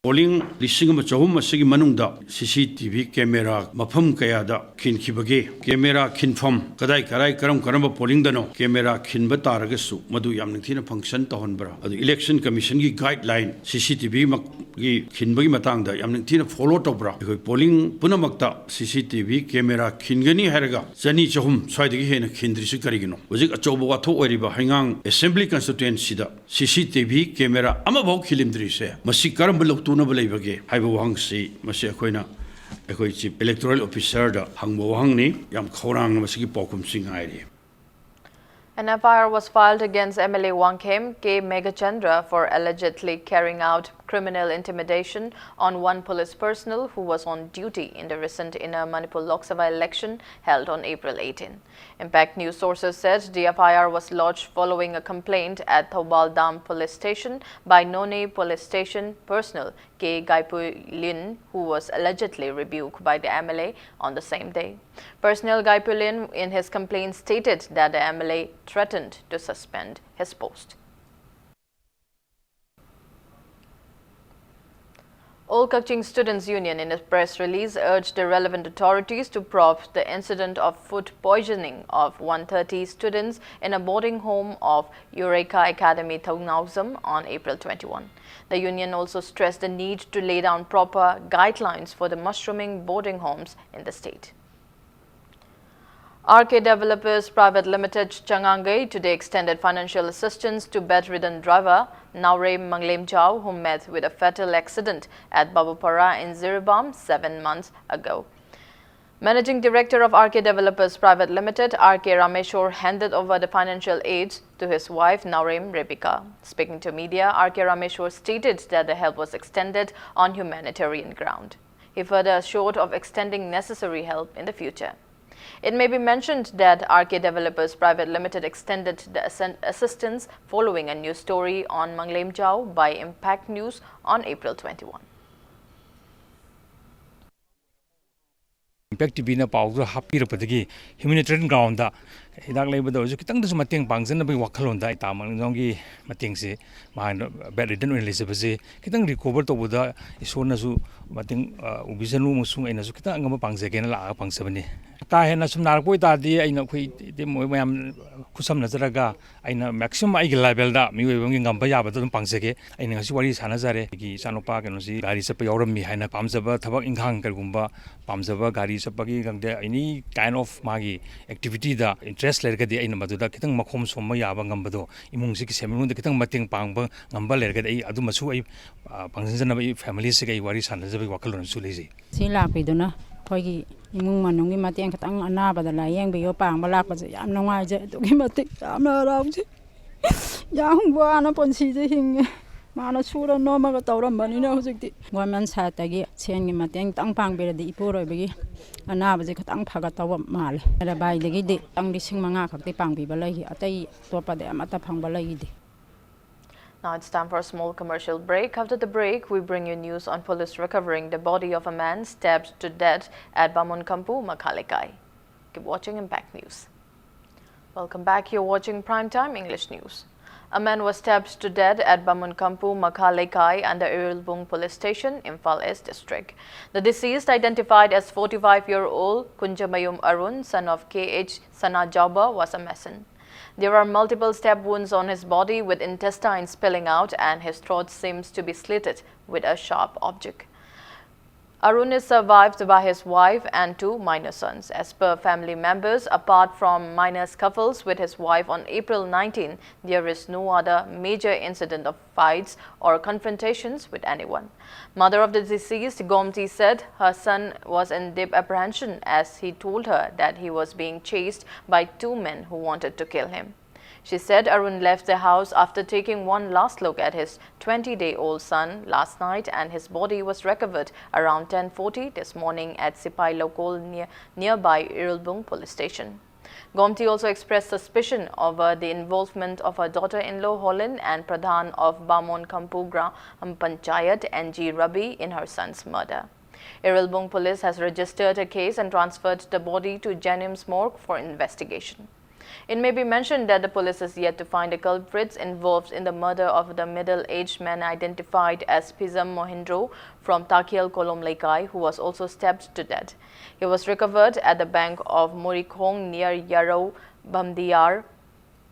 Polling ꯂꯤꯁꯤꯡ ꯑꯃ ꯆꯍꯨꯝ ꯑꯁꯤꯒꯤ ꯃꯅꯨꯡꯗ C C T V camera ꯃꯐꯝ ꯀꯌꯥꯗ ꯈꯤꯟꯈꯤꯕꯒꯦ? Camera ꯈꯤꯟꯐꯝ ꯀꯗꯥꯏ ꯀꯗꯥꯏ, ꯀꯔꯝ ꯀꯔꯝꯕ polling ꯗꯅꯣ camera ꯈꯤꯟꯕ ꯇꯥꯔꯒꯁꯨ ꯃꯗꯨ ꯌꯥꯝ ꯅꯤꯡꯊꯤꯅ function ꯇꯧꯍꯟꯕ꯭ꯔꯥ? ꯑꯗꯨ Election Commission ꯒꯤ guideline C C T V ꯃꯛ-, ꯒꯤ ꯈꯤꯟꯕꯒꯤ ꯃꯇꯥꯡꯗ ꯌꯥꯝ ꯅꯤꯡꯊꯤꯅ follow ꯇꯧꯕ꯭ꯔꯥ? ꯑꯩꯈꯣꯏ polling ꯄꯨꯝꯅꯃꯛꯇ C C T V camera ꯈꯤꯟꯒꯅꯤ ꯍꯥꯏꯔꯒ ꯆꯅꯤ ꯆꯍꯨꯝ ꯁ꯭ꯋꯥꯏꯗꯒꯤ ꯍꯦꯟꯅ ꯈꯤꯟꯗ꯭ꯔꯤꯁꯤ ꯀꯔꯤꯒꯤꯅꯣ? ꯍꯧꯖꯤꯛ ꯑꯆꯧꯕ ꯋꯥꯊꯣꯛ ꯑꯣꯏꯔꯤꯕ ꯍꯩꯉꯥꯡ Assembly Constituency ꯗ C C T V camera ꯑꯃꯐꯥꯎ ꯈꯤꯜꯂꯝꯗ꯭ꯔꯤꯁꯦ, ꯃꯁꯤ ꯀꯔꯝꯕ ꯂꯧꯇꯨꯅꯕ ꯂꯩꯕꯒꯦ ꯍꯥꯏꯕ ꯋꯥꯍꯪꯁꯤ, ꯃꯁꯤ ꯑꯩꯈꯣꯏꯅ ꯑꯩꯈꯣꯏ Chief Electoral Officer ꯗ ꯍꯪꯕ ꯋꯥꯍꯪꯅꯤ꯫ ꯌꯥꯝ ꯈꯧꯔꯥꯡꯅ ꯃꯁꯤꯒꯤ ꯄꯥꯎꯈꯨꯝꯁꯤ ꯉꯥꯏꯔꯤ꯫ An F I R was filed against M L A Wangkhem K Meghachandra for allegedly carrying out criminal intimidation on one police personnel who was on duty in the recent Inner Manipur Lok Sabha election held on April eighteen. Impact News sources said the F I R was lodged following a complaint at Thoubal Dam Police Station by Noney Police Station personnel K Gaipulin, who was allegedly rebuked by the M L A on the same day. Personnel Gaipulin, in his complaint, stated that the M L A threatened to suspend his post. All Kakching Students Union, in a press release, urged the relevant authorities to probe the incident of food poisoning of one thirty students in a boarding home of Eureka Academy, Thongnauzam, on April twenty-one. The union also stressed the need to lay down proper guidelines for the mushrooming boarding homes in the state. R K Developers Private Limited, Changangei, today extended financial assistance to bedridden driver Naorem Manglemjao, who met with a fatal accident at Babupara in Jiribam seven months ago. Managing Director of R K Developers Private Limited, R K Rameshwar, handed over the financial aids to his wife Naorem Rebecca. Speaking to media, R K Rameshwar stated that the help was extended on humanitarian ground. He further assured of extending necessary help in the future. It may be mentioned that R K Developers Private Limited extended the assen-, assistance following a news story on Manglemjao by Impact News on April twenty-one. Impact T V ꯅ ꯄꯥꯎꯗꯨ ꯍꯥꯞꯄꯤꯔꯛꯄꯗꯒꯤ humanitarian ground ꯗ ꯍꯤꯗꯥꯛ ꯂꯩꯕꯗ ꯑꯣꯏꯔꯁꯨ ꯈꯤꯇꯪꯗꯁꯨ ꯃꯇꯦꯡ ꯄꯥꯡꯖꯅꯕꯒꯤ ꯋꯥꯈꯜꯂꯣꯟꯗ ꯑꯩ ꯇꯥ ꯃꯥꯡꯂꯦꯝꯖꯥꯎꯒꯤ ꯃꯇꯦꯡꯁꯦ, ꯃꯥ bedridden ꯑꯣꯏꯅ ꯂꯩꯖꯕꯁꯦ ꯈꯤꯇꯪ recover ꯇꯧꯕꯗ ꯏꯁꯣꯔꯅꯁꯨ ꯃꯇꯦꯡ, ꯑ, ꯎꯕꯤꯁꯅꯨ ꯑꯃꯁꯨꯡ ꯑꯩꯅꯁꯨ ꯈꯤꯇꯪ ꯑꯉꯝꯕ ꯄꯥꯡꯖꯒꯦꯅ ꯂꯥꯛꯑꯒ ꯄꯥꯡꯖꯕꯅꯤ꯫ ꯀꯥ ꯍꯦꯟꯅ ꯁꯨꯝ ꯅꯥꯔꯛꯄ ꯑꯣꯏꯇꯥꯔꯗꯤ ꯑꯩꯅ ꯑꯩꯈꯣꯏ ꯏꯇꯩꯃ ꯃꯌꯥꯝ ꯈꯨꯠꯁꯝꯅꯖꯔꯒ ꯑꯩꯅ maximum ꯑꯩꯒꯤ level ꯗ ꯃꯤꯑꯣꯏꯕ ꯑꯃꯒꯤ ꯉꯝꯕ ꯌꯥꯕꯗ ꯑꯗꯨꯝ ꯄꯥꯡꯖꯒꯦ꯫ ꯑꯩꯅ ꯉꯁꯤ ꯋꯥꯔꯤ ꯁꯥꯟꯅꯖꯔꯦ꯫ ꯑꯩꯒꯤ ꯏꯆꯥꯅꯨꯄꯥ ꯀꯩꯅꯣꯁꯤ ꯒꯥꯔꯤ ꯆꯠꯄ ꯌꯥꯎꯔꯝꯃꯤ ꯍꯥꯏꯅ ꯄꯥꯝꯖꯕ ꯊꯕꯛ ꯏꯪꯈꯥꯡ ꯀꯔꯤꯒꯨꯝꯕ ꯄꯥꯝꯖꯕ ꯒꯥꯔꯤ ꯆꯠꯄꯒꯤ ꯈꯪꯗꯦ, any kind of ꯃꯥꯒꯤ activity ꯗ interest ꯂꯩꯔꯒꯗꯤ ꯑꯩꯅ ꯃꯗꯨꯗ ꯈꯤꯇꯪ ꯃꯈꯣꯝ ꯁꯣꯝꯕ ꯌꯥꯕ ꯉꯝꯕꯗꯣ, ꯏꯃꯨꯡꯁꯤꯒꯤ ꯁꯦꯟꯃꯤꯠꯂꯣꯟꯗ ꯈꯤꯇꯪ ꯃꯇꯦꯡ ꯄꯥꯡꯕ ꯉꯝꯕ ꯂꯩꯔꯒꯗꯤ ꯑꯩ ꯑꯗꯨꯃꯁꯨ ꯑꯩ, ꯑ, ꯄꯥꯡꯁꯤꯟꯖꯅꯕ ꯑꯩ family ꯁꯤꯒ ꯑꯩ ꯋꯥꯔꯤ ꯁꯥꯟꯅꯖꯕꯒꯤ ꯋꯥꯈꯜꯂꯣꯟꯁꯨ ꯂꯩꯖꯩ꯫ ꯁꯤ ꯂꯥꯛꯄꯤꯗꯨꯅ ꯑꯩꯈꯣꯏꯒꯤ ꯏꯃꯨꯡ ꯃꯅꯨꯡꯒꯤ ꯃꯇꯦꯡ ꯈꯤꯇꯪ, ꯑꯅꯥꯕꯗ ꯂꯥꯏꯌꯦꯡꯕꯤꯌꯣ, ꯄꯥꯡꯕ ꯂꯥꯛꯄꯁꯦ ꯌꯥꯝ ꯅꯨꯡꯉꯥꯏꯖꯩ, ꯑꯗꯨꯛꯀꯤ ꯃꯇꯤꯛ ꯌꯥꯝꯅ ꯍꯔꯥꯎꯖꯩ꯫ ꯌꯥꯝ ꯋꯥꯅ ꯄꯨꯟꯁꯤꯁꯦ ꯍꯤꯡꯉꯦ꯫ ꯃꯥꯅ ꯁꯨꯔ ꯅꯣꯝꯃꯒ ꯇꯧꯔꯝꯕꯅꯤꯅ ꯍꯧꯖꯤꯛꯇꯤ꯫ ꯒꯣꯔꯃꯦꯟ ꯁꯥꯏꯠꯇꯒꯤ ꯁꯦꯟꯒꯤ ꯃꯇꯦꯡ ꯈꯤꯇꯪ ꯄꯥꯡꯕꯤꯔꯗꯤ ꯏꯄꯨꯔꯣꯏꯕꯒꯤ ꯑꯅꯥꯕꯁꯦ ꯈꯤꯇꯪ ꯐꯒꯠꯇꯧꯕ ꯃꯥꯜꯂꯦ꯫ ꯔꯕꯥꯏꯗꯒꯤꯗꯤ ꯈꯤꯇꯪ ꯂꯤꯁꯤꯡ ꯃꯉꯥ ꯈꯛꯇꯤ ꯄꯥꯡꯕꯤꯕ ꯂꯩꯈꯤ, ꯑꯇꯩ ꯑꯇꯣꯞꯄꯗꯤ ꯑꯃꯠꯇ ꯐꯪꯕ ꯂꯩꯈꯤꯗꯦ꯫ Now it's time for a small commercial break. After the break, we bring you news on police recovering the body of a man stabbed to death at Bamunkampu, Makha Leikai. Keep watching Impact News. Welcome back. You're watching Prime Time English News. A man was stabbed to death at Bamunkampu, Makha Leikai under Irilbung Police Station, Imphal East District. The deceased, identified as forty-five-year-old Kunjamayum Arun, son of K H Sanajaba, was a mason. There are multiple stab wounds on his body, with intestines spilling out, and his throat seems to be slitted with a sharp object. Arun is survived by his wife and two minor sons. As per family members, apart from minor scuffles with his wife on April nineteen, there is no other major incident of fights or confrontations with anyone. Mother of the deceased, Gomti, said her son was in deep apprehension as he told her that he was being chased by two men who wanted to kill him. She said Arun left the house after taking one last look at his twenty-day-old son last night, and his body was recovered around ten forty this morning at Sipai Lokol, near, nearby Irilbung Police Station. Gomti also expressed suspicion over the involvement of her daughter-in-law Holin and Pradhan of Bamunkampu Gram Panchayat, N G Rabi, in her son's murder. Irilbung police has registered a case and transferred the body to Jennings Morgue for investigation. It may be mentioned that the police is yet to find the culprits involved in the murder of the middle-aged man identified as Pizam Mohindro from Takhial Kolom Leikai, who was also stabbed to death. He was recovered at the bank of Murikhong near Yarou Bamdiyar,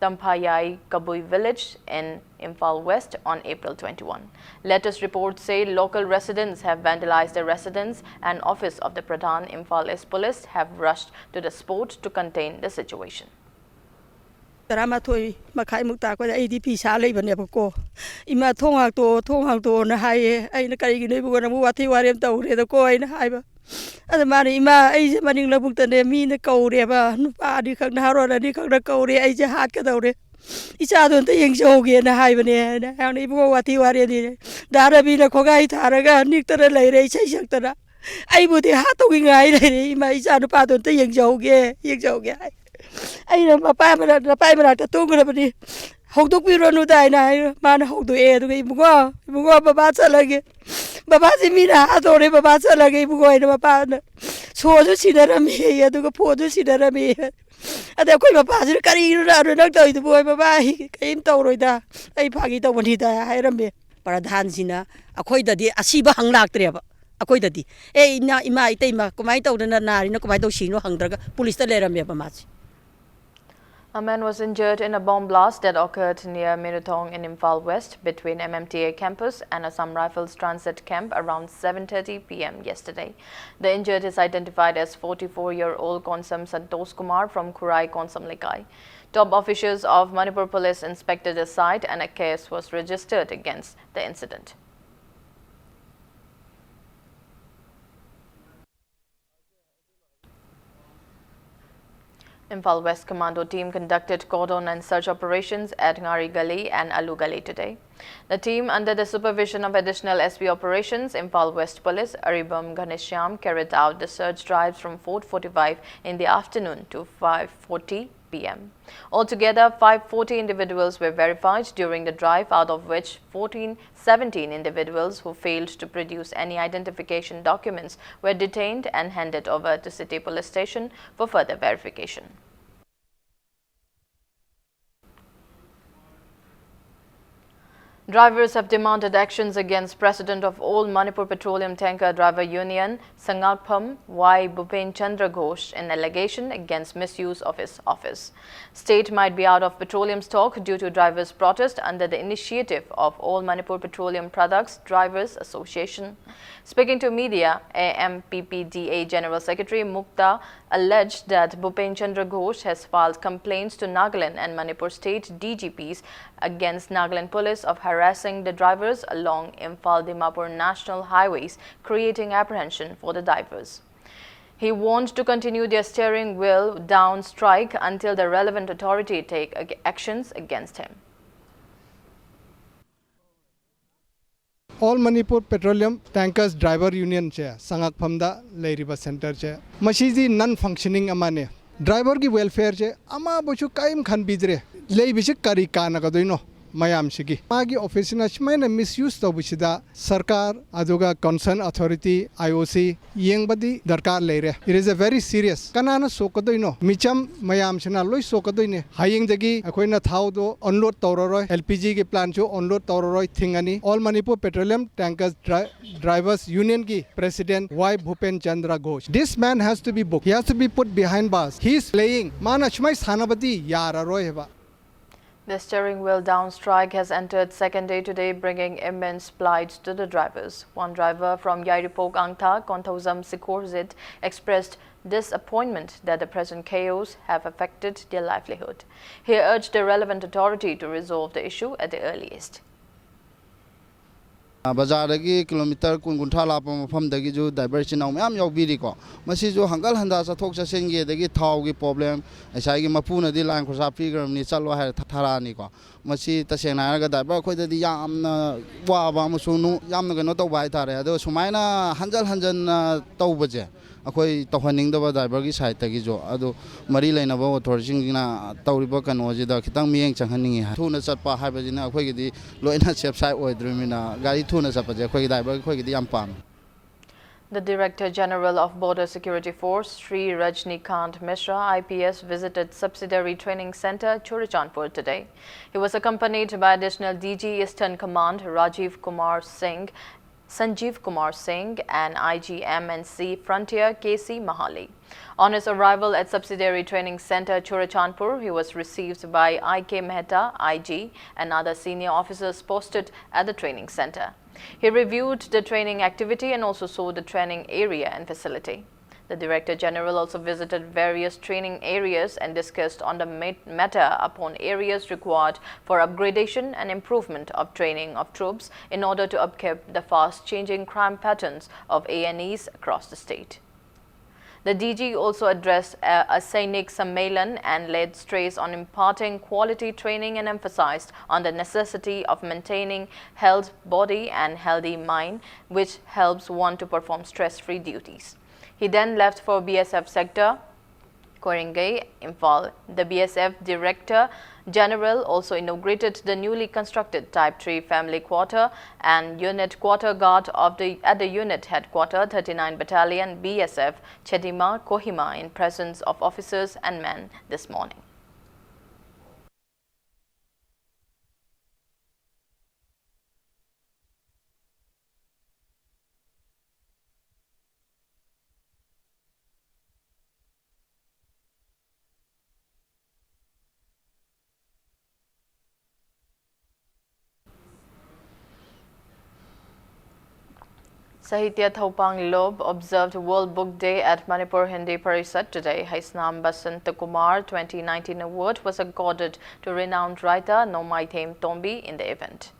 Tamphayai Kabui village in Imphal West on April twenty-one. Latest reports say local residents have vandalized the residence and office of the Pradhan. Imphal East Police have rushed to the spot to contain the situation. ꯇꯔꯥꯃꯥꯊꯣꯏ ꯃꯈꯥꯏꯃꯨꯛ ꯇꯥꯛꯄꯗ ꯑꯩꯗꯤ ꯐꯤ ꯁꯥ ꯂꯩꯕꯅꯦꯕꯀꯣ꯫ "ꯏꯃꯥ, ꯊꯣꯡ ꯍꯥꯡꯇꯣꯛꯑꯣ, ꯊꯣꯡ ꯍꯥꯡꯇꯣꯛꯑꯣꯅ" ꯍꯥꯏꯌꯦ꯫ ꯑꯩꯅ, "ꯀꯔꯤꯒꯤꯅꯣ ꯏꯕꯨꯡꯉꯣ, ꯅꯪꯕꯨ ꯋꯥꯊꯤ ꯋꯥꯔꯦꯝ ꯇꯧꯔꯦꯗꯀꯣ?" ꯑꯩꯅ ꯍꯥꯏꯕ꯫ ꯑꯗ ꯃꯥꯅ, "ꯏꯃꯥ, ꯑꯩꯁꯦ ꯃꯅꯤꯡ ꯂꯧꯕꯨꯛꯇꯅꯦ, ꯃꯤꯅ ꯀꯧꯔꯦꯕ, ꯅꯨꯄꯥ ꯑꯅꯤꯈꯛ, ꯅꯍꯥꯔꯣꯜ ꯑꯅꯤꯈꯛꯅ ꯀꯧꯔꯦ, ꯑꯩꯁꯦ ꯍꯥꯠꯀꯗꯧꯔꯦ, ꯏꯆꯥꯗꯣ ꯑꯝꯇ ꯌꯦꯡꯖꯍꯧꯒꯦꯅ" ꯍꯥꯏꯕꯅꯦ꯫ ꯑꯩꯅ, "ꯏꯕꯨꯡꯉꯣ, ꯋꯥꯊꯤ ꯋꯥꯔꯦꯝꯅꯤ, ꯗꯥ ꯔꯕꯤꯅ ꯈꯣꯡꯒꯥꯏ ꯊꯥꯔꯒ ꯅꯤꯛꯇꯅ ꯂꯩꯔꯦ, ꯏꯁꯩ ꯁꯛꯇꯅ꯫ ꯑꯩꯕꯨꯗꯤ ꯍꯥꯠꯇꯧꯒꯤ ꯉꯥꯏ ꯂꯩꯔꯦ, ꯏꯃꯥ, ꯏꯆꯥ ꯅꯨꯄꯥꯗꯣ ꯑꯝꯇ ꯌꯦꯡꯖꯍꯧꯒꯦ, ꯌꯦꯡꯖꯍꯧꯒꯦ" ꯍꯥꯏ꯫ ꯑꯩꯅ ꯃꯄꯥ ꯃꯅꯥꯛ-, ꯅꯄꯥꯏ ꯃꯅꯥꯛꯇ ꯇꯨꯝꯈ꯭ꯔꯕꯅꯤ, "ꯍꯧꯗꯣꯛꯄꯤꯔꯨꯔꯅꯨꯗ" ꯍꯥꯏꯅ ꯍꯥꯏ꯫ ꯃꯥꯅ ꯍꯧꯗꯣꯛꯑꯦ꯫ ꯑꯗꯨꯒ, "ꯏꯕꯨꯡꯉꯣ, ꯏꯕꯨꯡꯉꯣ, ꯕꯕꯥ ꯆꯠꯂꯒꯦ, ꯕꯕꯥꯁꯤ ꯃꯤꯅ ꯍꯥꯠꯇꯧꯔꯦ, ꯕꯕꯥ ꯆꯠꯂꯒꯦ ꯏꯕꯨꯡꯉꯣ" ꯍꯥꯏꯅ ꯃꯄꯥꯅ ꯁꯣꯁꯨ ꯁꯤꯟꯅꯔꯝꯃꯦ, ꯑꯗꯨꯒ ꯐꯣꯟꯁꯨ ꯁꯤꯟꯅꯔꯝꯃꯦ꯫ ꯑꯗ ꯑꯩꯈꯣꯏ ꯃꯄꯥꯁꯤꯅ, "ꯀꯔꯤꯅꯣ ꯅꯪ ꯇꯧꯔꯤꯗꯨꯕꯨ?" "ꯍꯣꯏ ꯕꯕꯥ, ꯑꯩ ꯀꯔꯤꯝ ꯇꯧꯔꯣꯏꯗ, ꯑꯩ ꯐꯥꯒꯤ ꯇꯧꯕꯅꯤꯗ" ꯍꯥꯏꯔꯝꯃꯦ꯫ ꯄ꯭ꯔꯙꯥꯟꯁꯤꯅ ꯑꯩꯈꯣꯏꯗꯗꯤ ꯑꯁꯤꯕ ꯍꯪ ꯂꯥꯛꯇ꯭ꯔꯦꯕ꯫ ꯑꯩꯈꯣꯏꯗꯗꯤ, "ꯑꯦ, ꯏꯅꯥ-, ꯏꯃꯥ, ꯏꯇꯩꯃ, ꯀꯃꯥꯏꯅ ꯇꯧꯗꯅ ꯅꯥꯔꯤꯅꯣ, ꯀꯃꯥꯏꯅ ꯇꯧꯁꯤꯅꯣ?" ꯍꯪꯗ꯭ꯔꯒ ꯄꯨꯂꯤꯁꯇ ꯂꯩꯔꯝꯃꯦꯕ ꯃꯥꯁꯦ꯫ A man was injured in a bomb blast that occurred near Mirutong in Imphal West, between M M T A campus and Assam Rifles transit camp, around seven thirty p m yesterday. The injured is identified as forty-four-year-old Konsam Santosh Kumar from Khurai Konsam Lekai. Top officials of Manipur Police inspected the site and a case was registered against the incident. Imphal West Commando team conducted cordon and search operations at Ngari Gali and Alu Gali today. The team, under the supervision of Additional S P Operations, Imphal West Police, Aribam Ghaneshyam, carried out the search drives from four forty-five in the afternoon to five forty p m. Altogether, five forty individuals were verified during the drive, out of which fourteen seventeen individuals who failed to produce any identification documents were detained and handed over to City Police Station for further verification. Drivers have demanded actions against President of All Manipur Petroleum Tanker Driver Union, Sangakpham Y Bhupen Chandra Ghosh, in allegation against misuse of his office. State might be out of petroleum stock due to drivers' protest under the initiative of All Manipur Petroleum Products Drivers Association. Speaking to media, A M P P D A General Secretary Mukta alleged that Bhupen Chandra Ghosh has filed complaints to Nagaland and Manipur state D G Ps against Nagaland police of harassing the drivers along Imphal-Dimapur national highways, creating apprehension for the drivers. He warned to continue their steering wheel down strike until the relevant authority take ag- actions against him. All Manipur Petroleum Tankers Driver Union ꯁꯦ ꯁꯉꯥꯛꯐꯝꯗ ꯂꯩꯔꯤꯕ centre ꯁꯦ, ꯃꯁꯤꯗꯤ non functioning ꯑꯃꯅꯦ꯫ Driver ꯒꯤ welfare ꯁꯦ ꯑꯃꯕꯨꯁꯨ ꯀꯔꯤꯝ ꯈꯟꯕꯤꯗ꯭ꯔꯦ꯫ ꯂꯩꯕꯁꯤ ꯀꯔꯤ ꯀꯥꯟꯅꯒꯗꯣꯏꯅꯣ ꯃꯌꯥꯝꯁꯤꯒꯤ? ꯃꯥꯒꯤ office ꯁꯤꯅ ꯁꯨꯃꯥꯏꯅ misuse ꯇꯧꯕꯁꯤꯗ ꯁꯔꯀꯥꯔ ꯑꯗꯨꯒ concern authority, I O C, ꯌꯦꯡꯕꯗꯤ ꯗꯔꯀꯥꯔ ꯂꯩꯔꯦ꯫ It is a very serious. ꯀꯅꯥꯅ ꯁꯣꯛꯀꯗꯣꯏꯅꯣ? ꯃꯤꯆꯝ ꯃꯌꯥꯝꯁꯤꯅ ꯂꯣꯏ ꯁꯣꯛꯀꯗꯣꯏꯅꯦ꯫ ꯍꯌꯦꯡꯗꯒꯤ ꯑꯩꯈꯣꯏꯅ ꯊꯥꯎꯗꯣ unload ꯇꯧꯔꯔꯣꯏ, L P G ꯒꯤ plant ꯁꯨ unload ꯇꯧꯔꯔꯣꯏ, ꯊꯤꯡꯉꯅꯤ꯫ All Manipur Petroleum Tankers Dri- Drivers Union ꯒꯤ president Y Bhupen Chandra Ghosh. This man has to be booked. He has to be put behind bars. He is playing. ꯃꯥꯅ ꯁꯨꯃꯥꯏ ꯁꯥꯟꯅꯕꯗꯤ ꯌꯥꯔꯔꯣꯏ ꯍꯥꯏꯕ꯫ The steering wheel down strike has entered second day today, bringing immense plight to the drivers. One driver from Yairipok Angtha, Konthoujam Sikhorzit, expressed disappointment that the present chaos have affected their livelihood. He urged the relevant authority to resolve the issue at the earliest. ꯕꯖꯥꯔꯗꯒꯤ kilometre ꯀꯨꯟ ꯀꯨꯟꯊ꯭ꯔꯥ ꯂꯥꯞꯄ ꯃꯐꯝꯗꯒꯤꯁꯨ driver ꯏꯆꯤꯟ ꯏꯅꯥꯎ ꯃꯌꯥꯝ ꯌꯥꯎꯕꯤꯔꯤꯀꯣ꯫ ꯃꯁꯤꯁꯨ ꯍꯪꯒꯠ ꯍꯟꯗ ꯆꯠꯊꯣꯛ ꯆꯠꯁꯤꯟꯒꯤ, ꯑꯗꯒꯤ ꯊꯥꯎꯒꯤ problem, ꯉꯁꯥꯏꯒꯤ ꯃꯄꯨꯅꯗꯤ line ꯈꯣꯔꯁꯥ ꯄꯤꯈ꯭ꯔꯕꯅꯤ, ꯆꯠꯂꯣ ꯍꯥꯏꯔ ꯊꯥ- ꯊꯥꯔꯛꯑꯅꯤꯀꯣ꯫ ꯃꯁꯤ ꯇꯁꯦꯡꯅ ꯍꯥꯏꯔꯒ driver ꯑꯩꯈꯣꯏꯗꯗꯤ ꯌꯥꯝꯅ ꯋꯥꯕ ꯑꯃꯁꯨꯡ ꯅꯨꯡ- ꯌꯥꯝꯅ ꯀꯩꯅꯣ ꯇꯧꯕ ꯍꯥꯏꯇꯥꯔꯦ꯫ ꯑꯗꯣ ꯁꯨꯃꯥꯏꯅ ꯍꯟꯖꯟ ꯍꯟꯖꯟꯅ ꯇꯧꯕꯁꯦ ꯑꯩꯈꯣꯏ ꯇꯧꯍꯟꯅꯤꯡꯗꯕ driver ꯒꯤ side ꯇꯒꯤꯁꯨ, ꯑꯗꯣ ꯃꯔꯤ ꯂꯩꯅꯕ authority ꯁꯤꯡꯁꯤꯅ ꯇꯧꯔꯤꯕ ꯀꯩꯅꯣꯁꯤꯗ ꯈꯤꯇꯪ ꯃꯤꯠꯌꯦꯡ ꯆꯪꯍꯟꯅꯤꯡꯉꯤ꯫ ꯊꯨꯅ ꯆꯠꯄ ꯍꯥꯏꯕꯁꯤꯅ ꯑꯩꯈꯣꯏꯒꯤꯗꯤ ꯂꯣꯏꯅ safe side ꯑꯣꯏꯗ꯭ꯔꯤꯕꯅꯤꯅ ꯒꯥꯔꯤ ꯊꯨꯅ ꯆꯠꯄꯁꯦ ꯑꯩꯈꯣꯏꯒꯤ driver ꯑꯩꯈꯣꯏꯒꯤꯗꯤ ꯌꯥꯝ ꯄꯥꯝꯃꯤ꯫ The Director General of Border Security Force, Shri Rajnikant Mishra, I P S, visited Subsidiary Training Center, Churachandpur today. He was accompanied by Additional D G Eastern Command, Rajiv Kumar Singh, Sanjeev Kumar Singh, and I G M and C Frontier, K C Mahali. On his arrival at Subsidiary Training Center, Churachandpur, he was received by I K Mehta, I G, and other senior officers posted at the training center. He reviewed the training activity and also saw the training area and facility. The Director General also visited various training areas and discussed on the ma-, matter upon areas required for upgradation and improvement of training of troops in order to upkeep the fast-changing crime patterns of A N Es across the state. The D G also addressed a, a Sainik Sammelan and laid stress on imparting quality training and emphasized on the necessity of maintaining health body and healthy mind, which helps one to perform stress-free duties. He then left for B S F sector, Koirengei, Imphal. The B S F Director General also inaugurated the newly constructed Type three Family Quarter and Unit Quarter Guard of the, at the unit headquarter, thirty-nine Battalion, B S F, Chedima, Kohima, in presence of officers and men this morning. Sahitya Thaupang Lob observed World Book Day at Manipur Hindi Parishad today. Haisnam Basanta Kumar twenty nineteen award was accorded to renowned writer Nomaidhem Tombi in the event.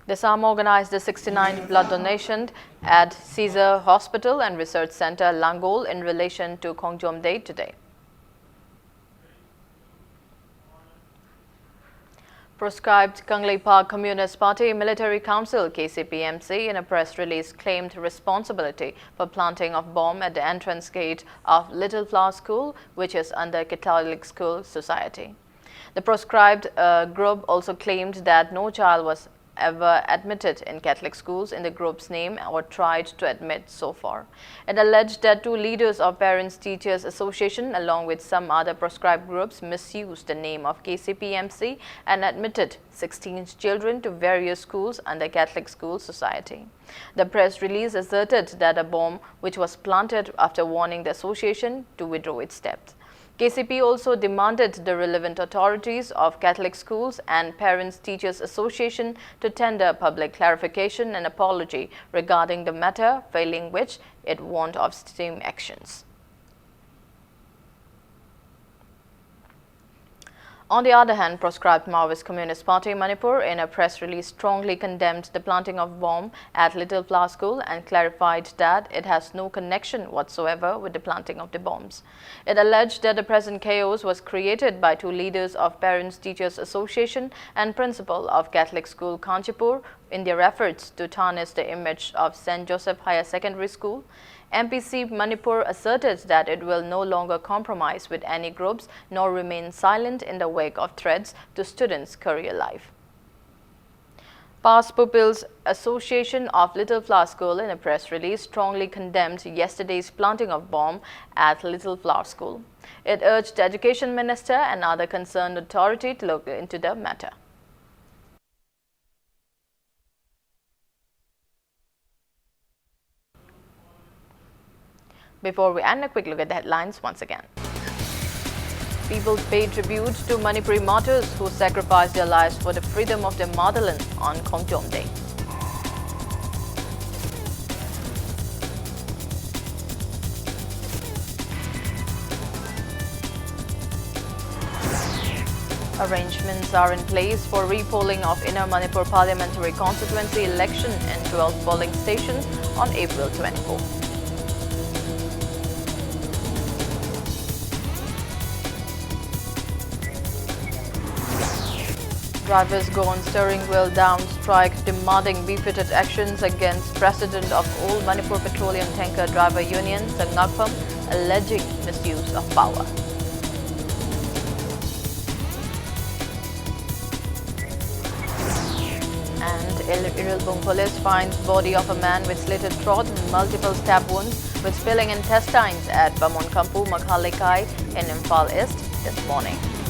The SAM organized the sixty-ninth blood donation at Caesar Hospital and Research Center, Langol, in relation to Khongjom Day today. Proscribed Kangleipak Communist Party Military Council, K C P M C, in a press release claimed responsibility for planting of bomb at the entrance gate of Little Flower School, which is under Catholic School Society. The proscribed uh, group also claimed that no child was ever admitted in Catholic schools in the group's name or tried to admit so far. It alleged that two leaders of Parents Teachers Association, along with some other proscribed groups, misused the name of K C P M C and admitted sixteen children to various schools under Catholic School Society. The press release asserted that a bomb which was planted after warning the association to withdraw its steps. K C P also demanded the relevant authorities of Catholic schools and Parents Teachers Association to tender public clarification and apology regarding the matter, failing which it warned of extreme actions. On the other hand, proscribed Maoist Communist Party Manipur, in a press release, strongly condemned the planting of bomb at Little Flower School and clarified that it has no connection whatsoever with the planting of the bombs. It alleged that the present chaos was created by two leaders of Parents Teachers Association and principal of Catholic School Kanchipur in their efforts to tarnish the image of Saint Joseph Higher Secondary School. M P C Manipur asserted that it will no longer compromise with any groups nor remain silent in the wake of threats to students' career life. Past Pupils Association of Little Flower School, in a press release, strongly condemned yesterday's planting of bomb at Little Flower School. It urged the education minister and other concerned authority to look into the matter. Before we end, a quick look at the headlines once again. People pay tribute to Manipuri martyrs who sacrificed their lives for the freedom of their motherland on Khongjom Day. Arrangements are in place for repolling of Inner Manipur Parliamentary Constituency election in twelve polling stations on April twenty-four. Drivers go on steering wheel down strike, demanding befitted actions against President of All Manipur Petroleum Tanker Driver Union, Sangakpham, alleging misuse of power. Il-, Irilbung police finds body of a man with slitted throat and multiple stab wounds with spilling intestines at Bamonkampu Makha Lekai in Imphal East this morning.